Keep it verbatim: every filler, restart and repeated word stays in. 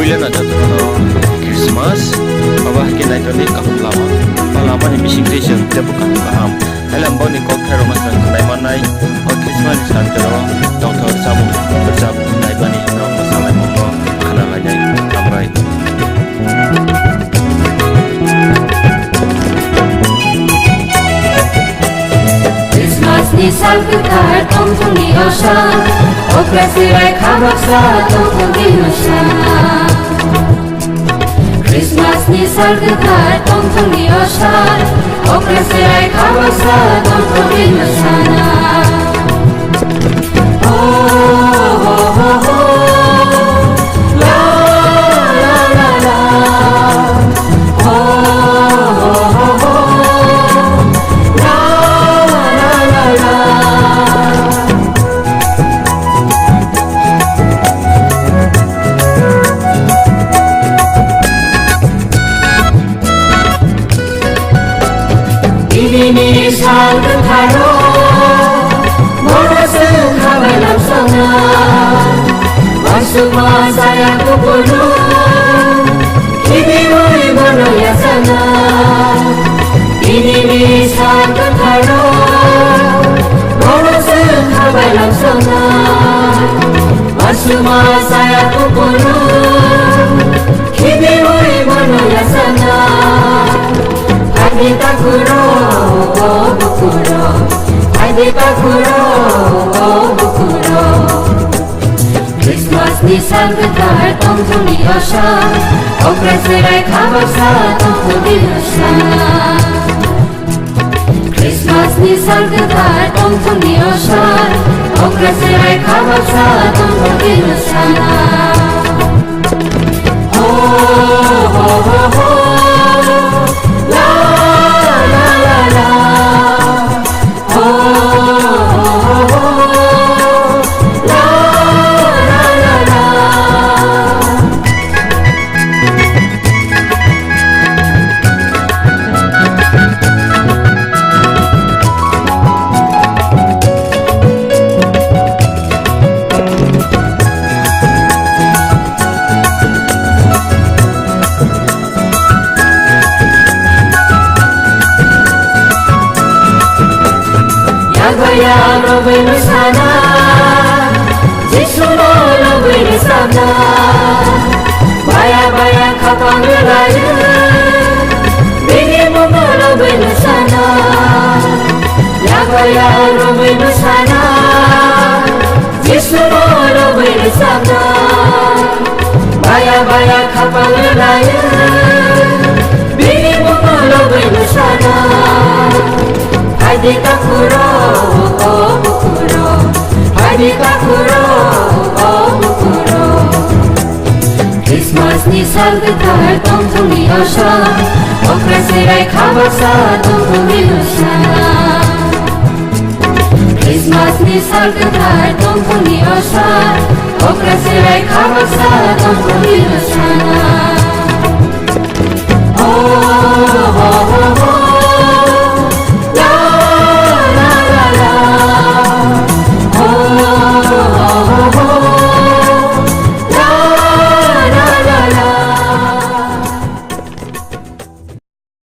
Puila na jotono Christmas, abo hai khe naitoni kaham lama, o lamani bising twi chwng teibo kaham kaham. Haile ang boni kok thairokno chwng khnai mannai, o Christmas ni sal tero tongthok chamung rwchap naimani norok mwsalaimungno khna lainai. Hambai. Christmas ni sal kwthar tongthokni osa, okra chwrai kha baksa tongthokni osa. Christmas ni sal kwthar tongthokni osa, okra chwrai kha baksa tongthokni osa. Bini ni sal kwtharo, bono se khabai lamsokna. Wansukma saya kupulung, khibiwi bono yasana. Bini ni sal kwtharo, bono se khabai lamsokna. Wansukma saya kupulung, khibiwi bono yasana. Phaidi takhuro, o bukhuro. Phaidi takhuro, o bukhuro. Christmas ni sal kwthar tongthokni osa, okra chwrai kha baksa tongthokni osa. Christmas ni sal kwthar tongthokni osa, okra chwrai kha baksa tongthokni osa. Ho, ho, ho, ho. La, la, la, la. Ho, ho, ho, ho. La, la, la, la. Yagoya lobwi sana, Jisu no lobwi sana. Baya baya khapang layu, bini mumo lobwi sana. Yagoya lobwi sana, Jisu no lobwi sana. Baya baya khapang layu, bini mumo lobwi sana. Phaidi takhuro, o bukhuro. Phaidi takhuro, o bukhuro. Christmas ni sal kwthar tongthokni osa, okra chwrai kha baksa tongthokni osa. Christmas ni sal kwthar tongthokni osa, okra chwrai kha baksa tongthokni osa. Ho, ho, ho, ho.